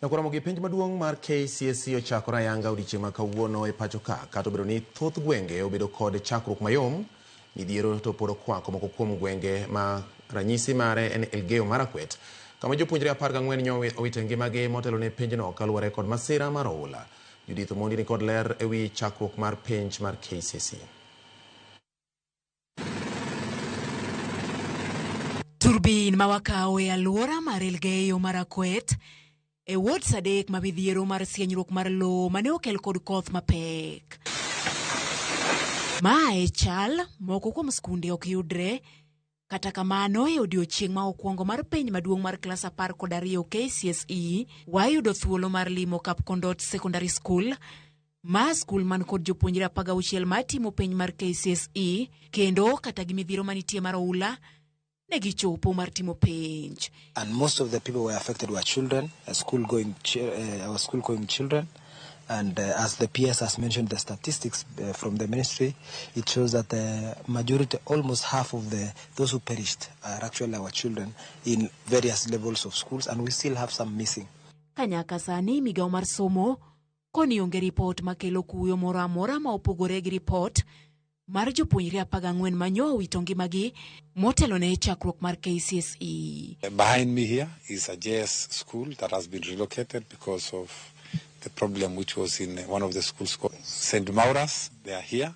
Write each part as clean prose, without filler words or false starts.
Nyakwar penj maduong' mar KCSE ochakore ayanga odiechieng' ma kawuono e pacho ka kata obedo ni thoth gwenge obedo kod chakruok mayom midhiero to pod okwako moko kuom gwenge ma ranyisi mare en Elgeyo Marakwet kama jopuonjre 14 nyo owito ngimagi motelo ne penjno kaluwore kod masira mar oula. Judith Omondi ni kod ler ewi chakruok mar penj mar KCSE. Turbin ma wakawo e alwora mar Elgeyo Marakwet e ward 3 ma midhiero mar sienyruok mar lowo mane okel kod koth mapek. Ma e chal moko kuom skunde ok yudre. Kata kamano e odiochieng' ma okwongo mar penj maduong' mar klas 12 KCSE wayudo thuolo mar limo Kapkondot Secondary School ma skul man kod jopuonjre 16 matimo penj mar KCSE kendo kata gi midhiero manitie mar oula ne gichopo mar timo penj. And most of the people were affected were children, our school going children. And as the PS has mentioned, the statistics from the ministry, it shows that the majority, almost half of those who perished are actually our children in various levels of schools, and we still have some missing. Kanyaka sani migawo mar somo koni onge ripot makelo kuyo moro amora ma opogore gi ripot mar jopuonjre 14 manyo owito ngimagi motelo ne chakruok mar KCSE. Behind me here is a JS school that has been relocated because of the problem which was in one of the schools called St. Maura's. They are here.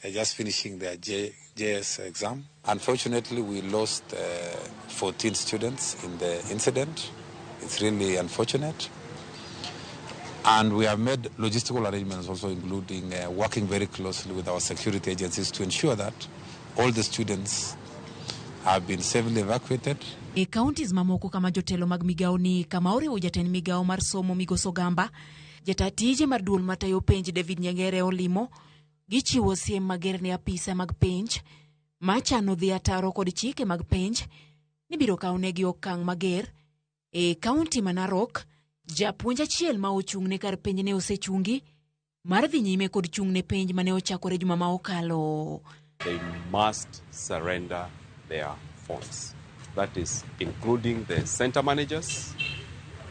They're just finishing their JS exam. Unfortunately, we lost 14 students in the incident. It's really unfortunate. And we have made logistical arrangements also, including working very closely with our security agencies to ensure that all the students have been safely evacuated. E counties mamoko kama jotelo mag migawo ni kama oriwo jatend migawo mar somo Migosi Ogamba, jata tije mar duol matayo penj David Nyang'ere olimo, gichiwo siem mager ne apisa mag penj machano dhi ataro kod chike mag penj ni biro kawnegi okang' mager. E kaunti ma Narok, japuonj achiel ma ochung' ne kar penj ne osechungi mar dhi nyime kod chung' ne penj mane ochakore juma ma okalo. They must surrender their phones. That is including the center managers,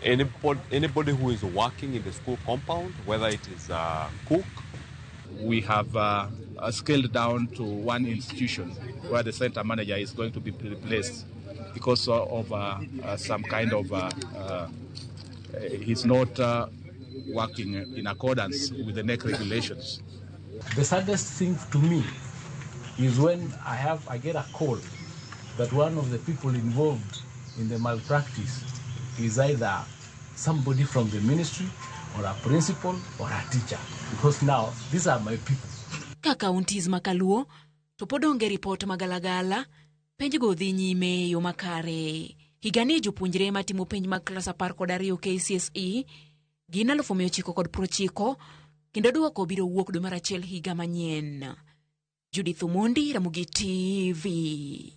anybody who is working in the school compound, whether it is a cook. We have scaled down to one institution where the center manager is going to be replaced because of some kind of, he's not working in accordance with the KNEC regulations. The saddest thing to me is when I get a call that one of the people involved in the malpractice is either somebody from the ministry or a principal or a teacher, because now these are my people. Ka counties ma Kaluo to pod onge ripot magalagala, penj go dhi nyime e yo makare. Higani jopuonjre matimo penj mag klas 12 KCSE gin 990,000 kendo duoko biro wuok dwe mar achiel higa manyien. Judith Omondi, Ramogi TV.